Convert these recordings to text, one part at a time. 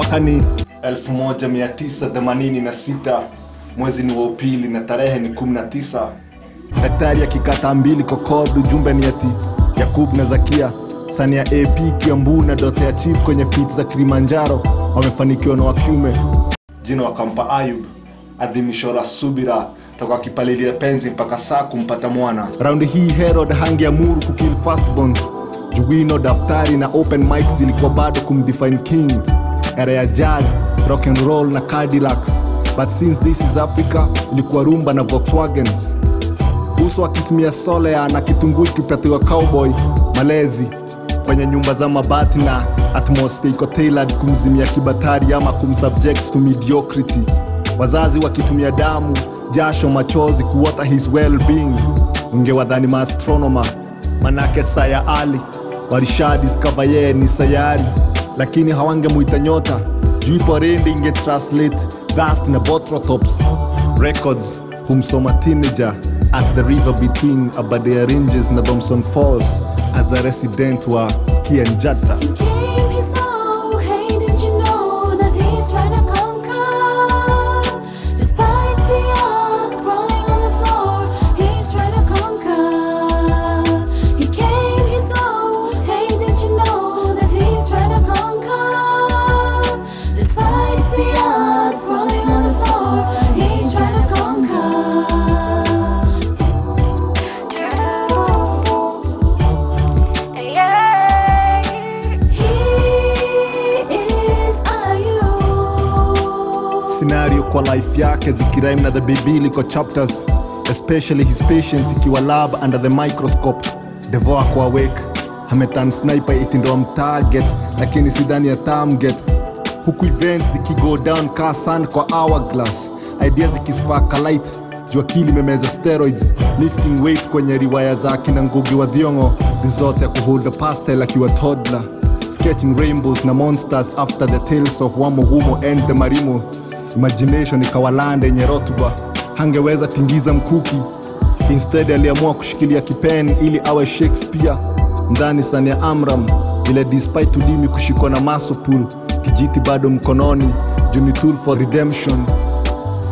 Mwaka ni 1986, mwezi ni wa upili na tarehe ni 19. Daktari akikata mbili kwa cord, ujumbe ni ati Yakub na Zakia, sani ya AP Kiambu na dote ya chief kwenye pit za Kilimanjaro wamefanikiwa na wakiume. Jina wakampa Ayub, adhimisho la subira toka kipalilia penzi mpaka saa kumpata mwana. Raundi hii Herod hangeamuru kukill firstborns. Juwino, daftari na open mic zilikuwa bado kumdefine king. Era ya jazz, rock and roll na Cadillacs. But since this is Africa, ilikuwa rumba na Volkswagens. Uso akitumia solea na kitunguu kipatiwa cowboy. Malezi kwenye nyumba za mabati na atmosphere iko tailored kumzimia kibatari ama kumsubject to mediocrity. Wazazi wakitumia damu, jasho, machozi kuwater his well-being. Ungewadhani maastronomer, manake saya ali walisha discover yeye ni sayari, lakini hawangemuita nyota juu ipo rende inge translate dust na botrotops. Records humsoma teenager at the river between Aberdare Ranges na Thompson Falls as a resident wa Kianjata. He came, he saw, hey, didn't you know that he's trying to conquer? Despite the odds crawling on the floor, he's trying to conquer. He came, he saw, hey, didn't you know that he's trying to conquer? Despite the odds crawling on the floor, he's trying to conquer. He is Ayub. Scenario kwa life yake zikirime na the biblical chapters, especially his patience ikiwa lab under the microscope. Devoa kwa awake ametan sniper itindo amtarget, lakini sidhani ya target. Huku events zikigo down ka sand kwa hourglass, ideas zikispark light juu akili imemeza steroids, lifting weight kwenye riwaya za akina Ngugi wa Thiong'o, resort ya kuhold a pastel akiwa toddler, sketching rainbows na monsters after the tales of Wamuhumo and the Marimo. Imagination ikawalanda yenye rotuba, hangeweza tingiza mkuki. Instead aliamua kushikilia kipen ili awe Shakespeare. Ndani sani ya Amram ile, despite ulimi kushikwa na muscle pull, kijiti bado mkononi juu ni tool for redemption.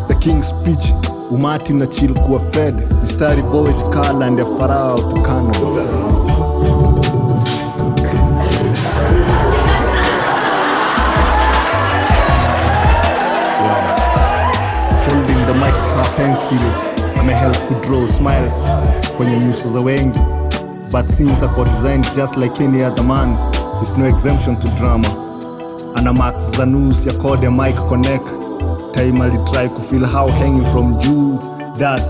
The King's Speech, umati na chill kuwa fed, mistari voyage Kaland ya Farao to Canada. Holding the mic na pencil amehelp kudraw smiles kwenye nyuso za wengi, but since ako designed just like any other man, there's no exemption to drama. Ana mark za news ya code ya mic connect time alitry kufeel how hanging from Judas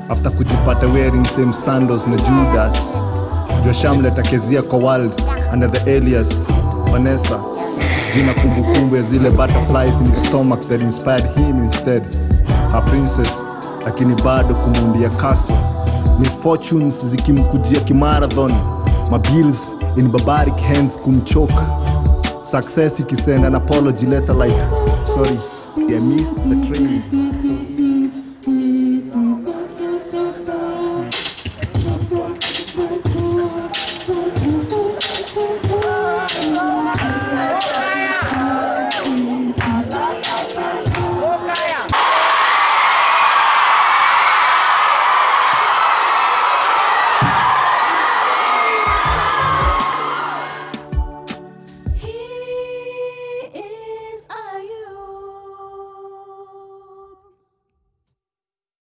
after kujipata wearing same sandals na Judas. Joshamleta Kezia kwa world under the alias Vanessa, jina kumbukumbu ya zile butterflies in his stomach that inspired him instead her princess, lakini bado kumuundia castle. Misfortunes zikimkujia kimarathon, mabills in barbaric hands kumchoka, success ikisend an apology letter like sorry I missed the train.